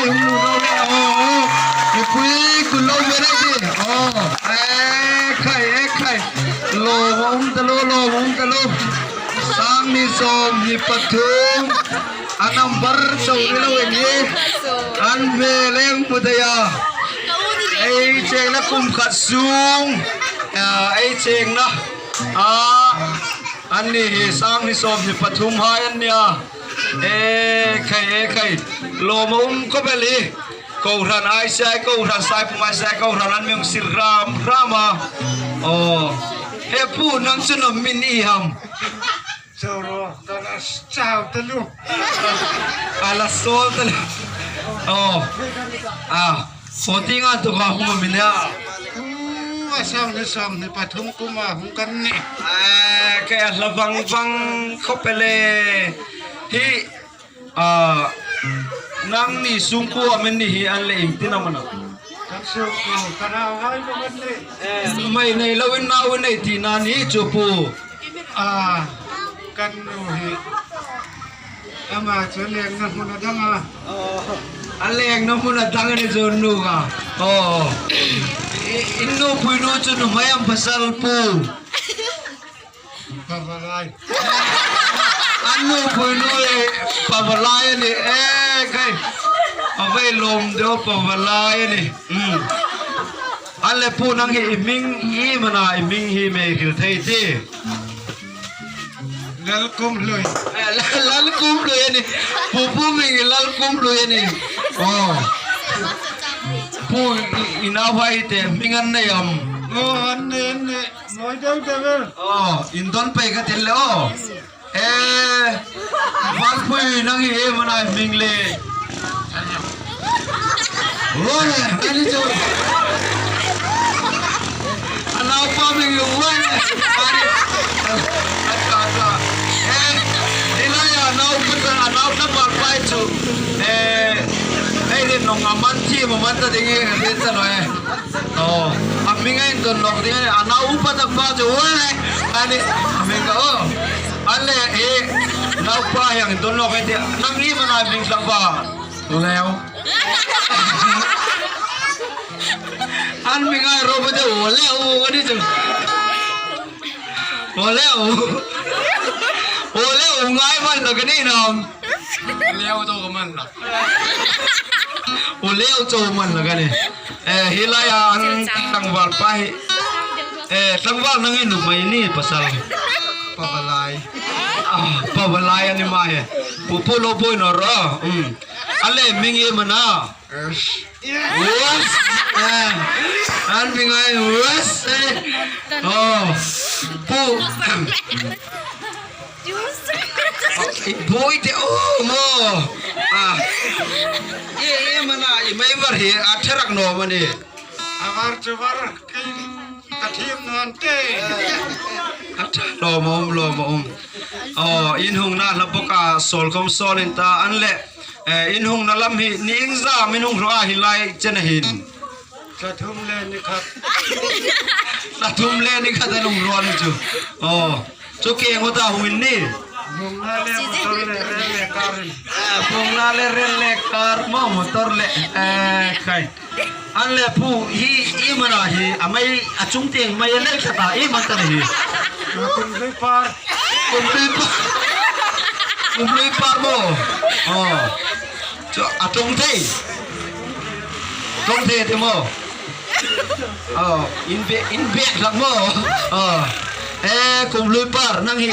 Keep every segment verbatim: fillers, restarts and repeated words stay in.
Hung lo le, oh, oh. Mipui kun lo ve le di. Oh, eh, khai, eh, khai. Lawm um ta lo, lawm um ta lo. Sangni sawmhni pathum. A number chau ni lo en hi. An hme leng hmu thei a. Ei chengna kum khat sung. Ah, ei chengna. Ah, an ni hi sangni sawmhni pathum hai an ni a. E khai, e khai. Lawm a um khawp el hi. Kohran ai sai, kohran sai, pum ai sai, kohran an mi hung sir hram hram a. Oh. He pu, nang chu na hming i ham? Choro, ka la chau ta lu. A la sawl ta lu. Oh. Ah. Saw ti nga tu ka hung mi na. Hmm, a sangni sawmhni pathum kuma hung kan ni. Ah, ka la vang vang khawp el e. Hi, ah, nangni sungkuo am ni hi, an le ieng tin am a na? Kan sungkuo, kan nau hai lo kan ni. Eh, nuhmei nei loin nau nei tina ni chu pu. Ah, kan nu hi. Ama chu lengna hmun a dang a. Oh, a lengna hmun a dang a ni chu nu a. Oh. I, in nupui nu chu nuhmei am pasal pu? Pavalai. An nupui nu le pavalai a ni, eh, khai. A vei lawm deu pavalai a ni. Hmm. An le pu, nang hi i hming iem a na, i hming hi mi hril thei ti. Lalkumhlui. Eh, Lal-, Lalkumhlui a ni. Pu, pu hming hi Lalkumhlui a ni. Oh. Pu, i, i nauhai te hming an nei am? Oh, an nei, an nei. Mawi deu deu el. Oh, indon pei ka ti el le, oh. Eh, Vanpui, nang hi iem a na i hming le? Oi, a ni chu. A naupa hming hi Oi. A ni. A ta ta. Eh, hi lai a naupa ta, a naupa Vanpui chu. Eh, ei rin nong a man ti ma man ta ding hi, rin ta lo e. Oh, a hming a indon nawk ding a ni, a naupa ta pa chu Oi. A ni, a hming ka, oh. An le, eh, naupa hieng indon nawk ei ti, nang iem a na i hming tlangval? Leo. An hming a ro pa te, o Leo, a ni chu. O Leo. O Leo, ngai man lo ka ni nam. Leo to ka man la. O Leo to man la ka ni. Eh, hi lai a an tlangval pa hi. Eh, tlangval nang hi nuhmei ni pasal? Pavalai. Ah, pavalai a ni ma hi. Pu, pu lo boi naw ro. Um. A le hming iem a na? Yes. Yes. Eh. An hming ai yes. Eh. Oh. Pu. Boi te, oh, mo. Ah. Iem a na, i mei var hi a ṭha rak naw am a ni? A var chu var, kei ka thiem naw an te. A ṭha, lawm a um, lawm a um. Oh, in hungna la bok a, sawl khom sawl in ta, an le, eh, in hungna lam hi, ni iengzam in hung ro a hi lai chen a hin? Thla thum le ni khat. Thla thum le ni khat an hung ro a ni chu. Oh. Chu keng u ta hung in ni. Bungna le motor le rel le car in. Ah, bungna le rel le car mo motor le, eh, khai. An le pu hi iem a na hi, a mei a chung tieng mei a le khat a iem a ta hi. Kumhlui par. Kumhlui par. Kumhlui par mo. Oh. Chu a ṭawng thei. Ṭawng thei ti maw? Oh, in be, in be hlak maw? Oh. Eh, kumhlui par, nang hi,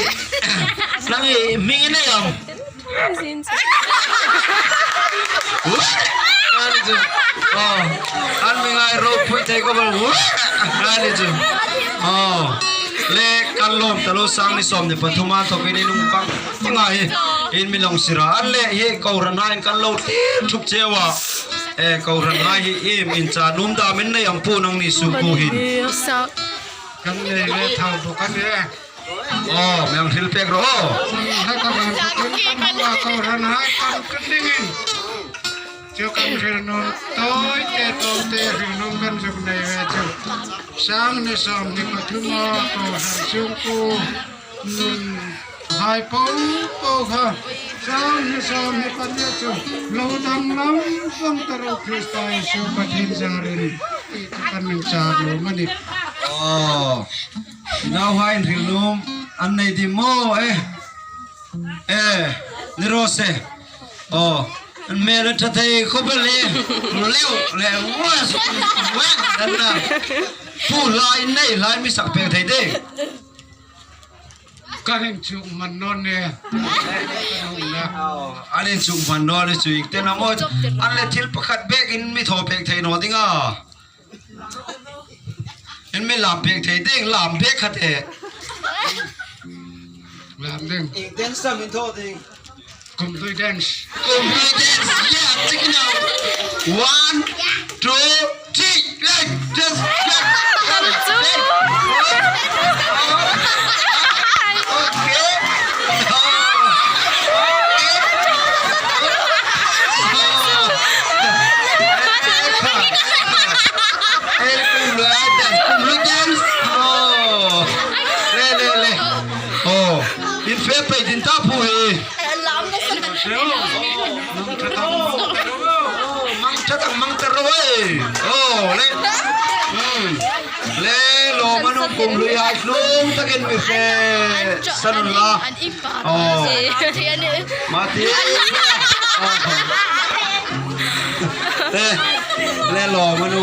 nang hi hming i nei am? Ush. Ani chu. Oh. An hming ai ropui thei khawp el. Ush. Ani chu. Oh. Le kan lawm ta lo, sangni sawmhni pathum a thawkin in hung pang pang a hi. In mi lo sir a. An le hi kohranhaiin kan lo tir thuk cheu a. Eh, kohranhai hi iem incha nuom dam in nei am pu, nangni sungkuo hin? Kan nei ve thau bok a nih. Oh, mi hang hril pek ro. Haka van kan kan wa kohranhai kan kan dingin. Chu kan hril nuom tawi te tawi te hril nuom kan zuk nei ve chu. Sangni sawmhni pathum a kohran sungkuo nun Ai po po kha. Sawm hni sawm hni pan le chu. Lo danglam vong ta ro Krista Isu Pathien zarin. Kan min char lo mani. Oh. Nauhai inhril nuom an nei dim maw, eh? Eh, ni raw se. Oh, an hmel a ṭha thei khawp el le. Leu, le, wa, wa, dan na. Pu lai nei lai mi sak pek thei de. Ka heng chuk man naw ni. Oh, an inchuk man naw ni chu ieng tin am a maw. An le thil pakhat bek in mi thaw pek thei naw ding a. In mi lam pek thei ding, lam bek kha te. Lam ding. Ieng dance am in thaw ding. Kum hlui dance. Kum hlui dance. Yeah, check it out. One, two, three, like, just, just, just. Okay. Oh. Oh. Ei, kum hlui dance, kum hlui dance. Oh. Le, le, le. Oh. In fe pei din ta pu hi. Mang ṭha tak, mang ṭha tak, mang ṭha ro ei. Oh, le. Hmm. Le, lawm a nuom kum hlui hai hlum takin mi fe san unla. Oh. Mati. Oh. Le, le lawm a nuom.